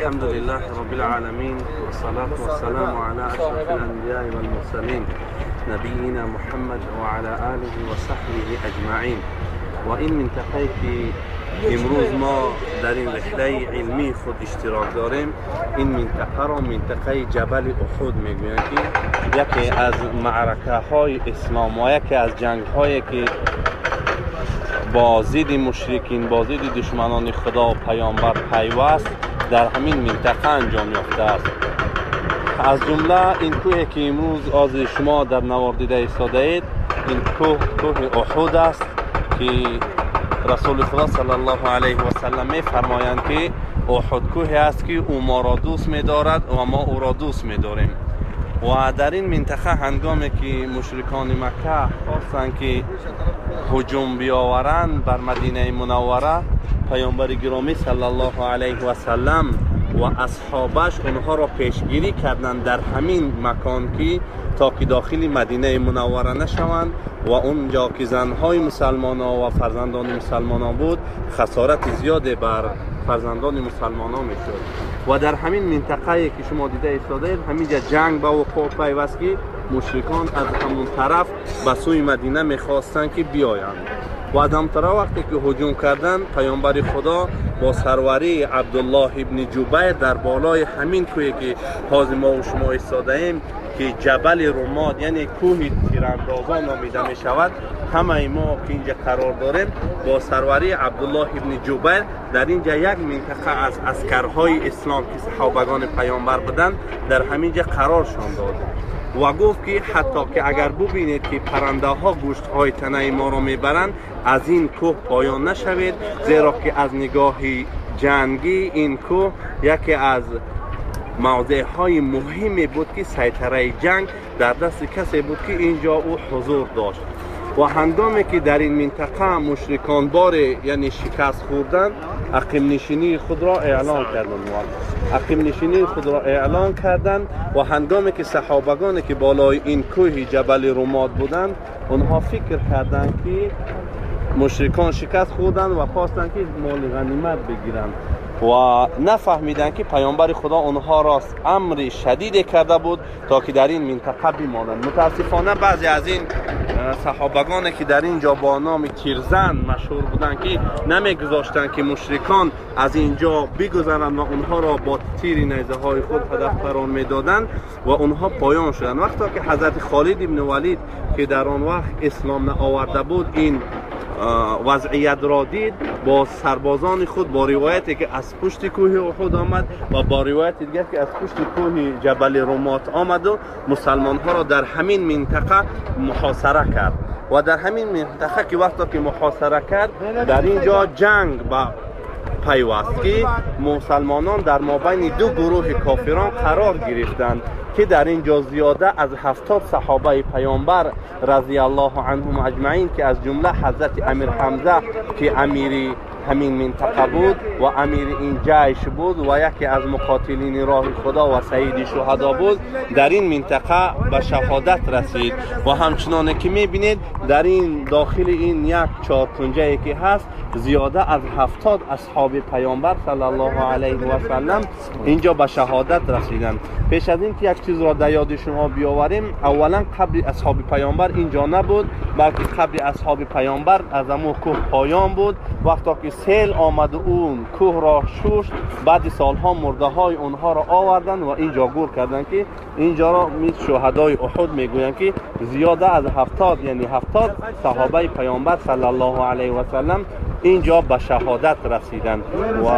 الحمد لله رب العالمين والصلاة والسلام على أشرف الأنبياء والمرسلين نبينا محمد وعلى آله وصحبه أجمعين. و این منطقه که امروز ما در این رحله علمی خود اشتراک داریم، این منطقه را منطقه جبل احد میگویند که یکی از معرکه های اسلام و یکی از جنگ هایی که با ضد مشرکین، با ضد دشمنان خدا و پیامبر پیوست، در همین منطقه انجام یافته است. از جمله این کوه که امروز از شما در نوار دیده ایستاده اید، این کوه کوه احد است که رسول خدا صلی الله علیه و سلم می فرمایند که احد کوه است که او ما را دوست می دارد و ما او را دوست می داریم. و در این منطقه هنگامی که مشرکان مکه خواستند که هجوم بیاورند بر مدینه منوره، پیامبر گرامی صلی الله علیه و سلم و اصحابش اونها را پیشگیری کردند در همین مکان که تا که داخل مدینه منوره نشوند و اونجا که زنهای مسلمان ها و فرزندان مسلمان ها بود، خسارت زیاد بر فرزندان مسلمان ها میشد. و در همین منطقه که شما دیده ایستاده اید، همینجا جنگ به وقوع پیوست که مشرکان از همون طرف به سوی مدینه میخواستند که بیایند. و از هم طرف وقتی که هجوم کردند، پیامبر خدا با سروری عبدالله ابن جبیر در بالای همین کوه که حاضر ما و شما ایستاده ایم که جبل رماد، یعنی کوه تیراندازان نامیده می شود، همه ما که اینجا قرار داریم با سروری عبدالله ابن جبیر در اینجا یک منطقه از عسکرهای اسلام که صحابگان پیامبر بودند در همینجا قرارشان داد و گفت که حتی که اگر ببینید که پرنده ها گوشت های تنه ما را میبرند، از این کوه پایان نشوید، زیرا که از نگاه جنگی این کوه یکی از موضع های مهمی بود که سیطره جنگ در دست کسی بود که اینجا او حضور داشت. و هنگامی که در این منطقه مشرکان بار یعنی شکست خوردند، عقیم نشینی خود را اعلان کردند. عقیم نشینی خود را اعلان کردند و هنگامی که صحابگان که بالای این کوه جبل رماد بودند، اونها فکر کردند که مشرکان شکست خوردند و خواستند که مال غنیمت بگیرند و نفهمیدند که پیامبر خدا اونها را امر شدید کرده بود تا که در این منطقه بمانند. متاسفانه بعضی از این صحابگان که در اینجا با نام تیرزن مشهور بودند که نمیگذاشتند که مشرکان از اینجا بگذرند و اونها را با تیر نیزه های خود هدف قرار میدادند و اونها پایان شدند. وقتی که حضرت خالد ابن ولید که در آن وقت اسلام نآورده بود این وضعیت را دید، با سربازان خود با روایتی که از پشت کوه احد آمد و با روایت دیگر که از پشت کوه جبل رمات آمد و مسلمان ها را در همین منطقه محاصره کرد. و در همین منطقه که وقتی که محاصره کرد، در اینجا جنگ با پیوست که مسلمانان در مابین دو گروه کافران قرار گرفتند که در اینجا زیاده از 70 صحابه پیامبر رضی الله عنهم اجمعین که از جمله حضرت امیر حمزه که امیری همین منطقه بود و امیر این جیش بود و یکی از مقاتلین راه خدا و سید شهدا بود، در این منطقه به شهادت رسید. و همچنان که میبینید در این داخل این یک چهارکنجه که هست، زیاده از 70 اصحاب پیامبر صلی الله علیه و سلم اینجا به شهادت رسیدند. پیش از این که یک چیز را در یاد شما بیاوریم، اولا قبر اصحاب پیامبر اینجا نبود، بلکه قبر اصحاب پیامبر از امو کوه پایان بود. وقتی که سیل آمد و اون کوه را شوشت، بعد سالها مرده های اونها را آوردن و اینجا گور کردن که اینجا را می شهدای احد میگویند که زیاده از 70، یعنی 70 صحابه پیامبر صلی الله علیه و سلم اینجا به شهادت رسیدند. و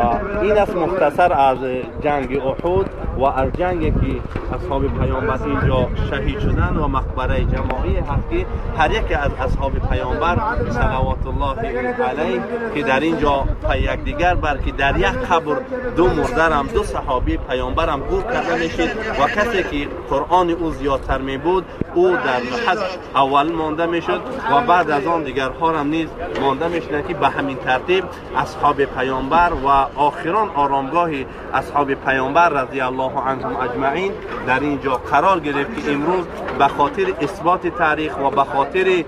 این است مختصر از جنگ احد و از جنگی که اصحاب پیامبر اینجا شهید شدند و مقبره جماعی هست که هر یک از اصحاب پیامبر صلوات الله علیه که در اینجا پی یکدیگر، بلکه در یک قبر دو مردرم، دو صحابی پیامبرم گور کرده میشید و کسی که قرآن او زیادتر می بود او در لحظ اول مانده میشد و بعد از آن دیگرها هم نیز مانده میشدند که به همین ترتیب اصحاب پیامبر و آخران آرامگاه اصحاب پیامبر رضی الله عنهم اجمعین در اینجا قرار گرفت که امروز به خاطر اثبات تاریخ و به خاطر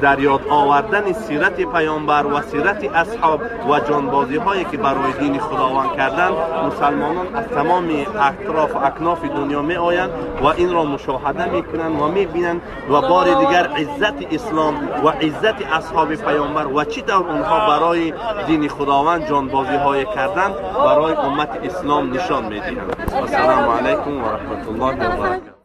дар ёд овардани сирати паёмбар ва сирати асҳоб ва ҷонбозиҳое ки барои дини Худованд карданд, мусалмонон аз тамоми атроф ва акнофи дунё меоянд ва инро мушоҳада мекунанд ва мебинанд ва бори дигар иззати ислом ва иззати асҳоби паёмбар ва чӣ тавр онҳо барои дини Худованд ҷонбозиҳое карданд, барои уммати ислом нишон медиҳанд. Ассалому алайкум ва раҳматуллоҳи ва баракатуҳ.